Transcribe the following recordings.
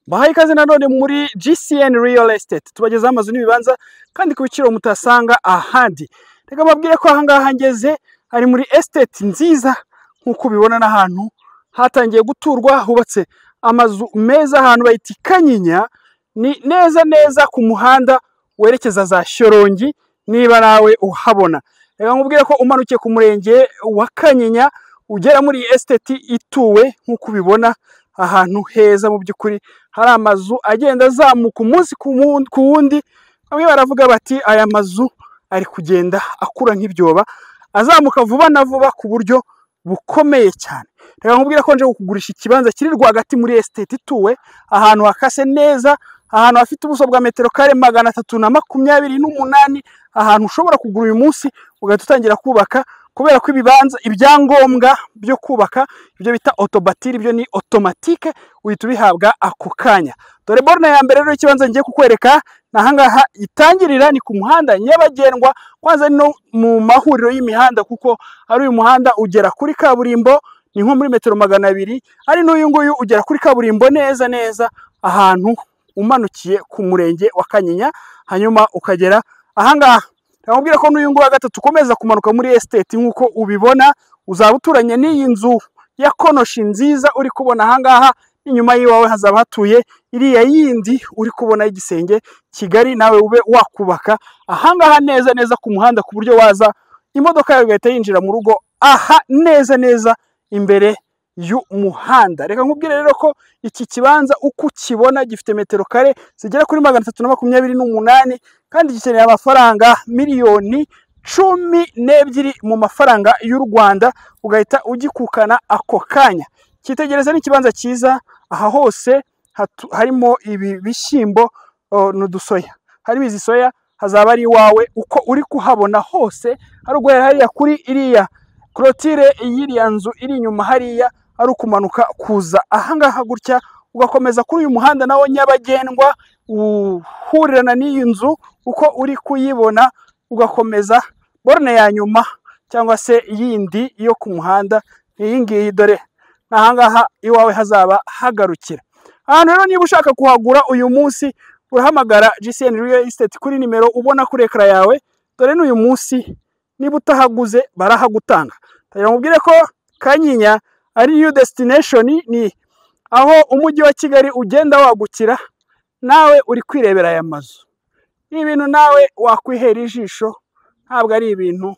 Bahaye ikaze nanone muri GCN Real Estate, tubagezaho amazu n'ibibanza kandi ku biciro mutasanga ahandi. Reka mbabwire ko ahangaha ngeze ari muri estate nziza, nk'uko ubibona n'ahantu hatangiye guturwa, hubatse amazu meza, ahantu bayita Kanyinya, ni neza neza ku muhanda werekeza za Shyorongi, niba nawe uhabona. Reka nkubwire ko umanukiye ku murenge wa Kanyinya ugera muri iyi estate ituwe, nk'uko ubibona ahantu heza mu by'ukuri, hari amazu agenda azamuka umunsi ku wundi. Bamwe baravuga bati aya mazu ari kugenda akura nk'ibyoba, azamuka vuba na vuba ku buryo bukomeye cyane. Reka nkubwire ko nje kukugurisha ikibanza kiri rwagati muri estate ituwe, ahantu hakase neza, ahantu hafite ubuso bwa metero kare 328, ahantu ushobora kugura uyu munsi ugahita utangira kubaka, kubera ko ibibanza, ibyangombwa byo kubaka, ibyo bita autobatiri, ibyo ni automatique, uhita ubihabwa ako kanya. Dore borne ya mbere rero ikibanza ngiye kukwereka ni ahangaha itangirira, ni ku muhanda nyabagendwa, kwanza no mu mahuriro y'imihanda, kuko ari uyu muhanda ugera kuri kaburimbo ni nko muri metero 200, ari n'uyu nguyu ugera kuri kaburimbo neza neza ahantu umanukiye ku murenge wa Kanyinya, hanyuma ukagera ahangaha. Nakubwira ko n'uyu nguyu wa gatatu ukomeza kumanuka muri estate nk'uko ubibona, uzaba uturanye n'iyi nzu ya konoshi nziza uri kubona ahangaha, inyuma y'iwawe hazaba hatuye iriya yindi uri kubona y'igisenge kigari, nawe ube wakubaka ahangaha neza neza ku muhanda, ku buryo waza imodoka yawe igahita yinjira mu rugo aha neza neza imbere y'umuhanda. Reka nkubwire rero ko iki kibanza uko ukibona gifite metero kare zigera kuri 328, kandi gikeneye amafaranga miliyoni 12 mu mafaranga y'u Rwanda, ugahita ugikukana ako kanya. Cyitegereza n'ikibanza cyiza, aha hose harimo ibi bishyimbo n'udusoya, harimo izi soya, hazaba ari iwawe uko uri kuhabona hose. Hari uguhera hariya kuri iriya clôture y'iriya nzu iri inyuma hariya, ari ukumanuka kuza ahangaha gutya, ugakomeza kuri uyu muhanda nawo nyabagendwa uhurirana n'iyi nzu uko uri kuyibona, ugakomeza borne ya nyuma cyangwa se yindi yo ku muhanda iyi ngiyi, dore ahangaha iwawe hazaba hagarukira. Ahantu rero niba ushaka kuhagura uyu munsi urahamagara GCN Real Estate kuri nimero ubona kuri ekara yawe, dore n'uyu munsi niba utahaguze barahagutanga. Ndagira nkubwire ko Kanyinya ari new destination, ni aho umujyi wa Kigali ugenda wagukira, nawe uri kwirebera aya mazu. Ni ibintu nawe wakwihera ijisho, ntabwo ari ibintu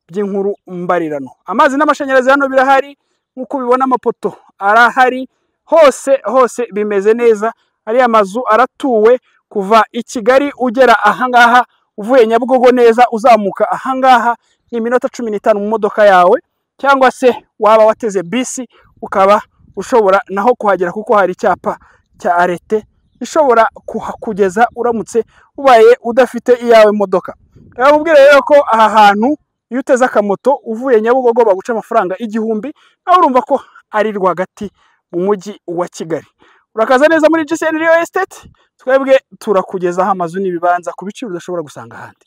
by'inkuru mbarirano. Amazi n'amashanyarazi hano birahari, nk'uko ubibona amapoto arahari, hose hose bimeze neza. Ariya mazu aratuwe kuva i Kigali ugera ahangaha, uvuye Nyabugogo neza uzamuka ahangaha ni iminota 15 mu modoka yawe, cyangwa se waba wateze bisi ukaba ushobora naho kuhagera, kuko hari icyapa cya arete ishobora kuhakugeza uramutse ubaye udafite iyawe modoka. Nakubwira rero ko aha hantu iyo uteze akamoto uvuye Nyabugogo baguca amafaranga 1000, nawe urumva ko ari rwagati mu mujyi wa Kigali. Urakaza neza muri GCN Real Estate, twebwe turakugezaho amazu n'ibibanza ku biciro udashobora gusanga ahandi.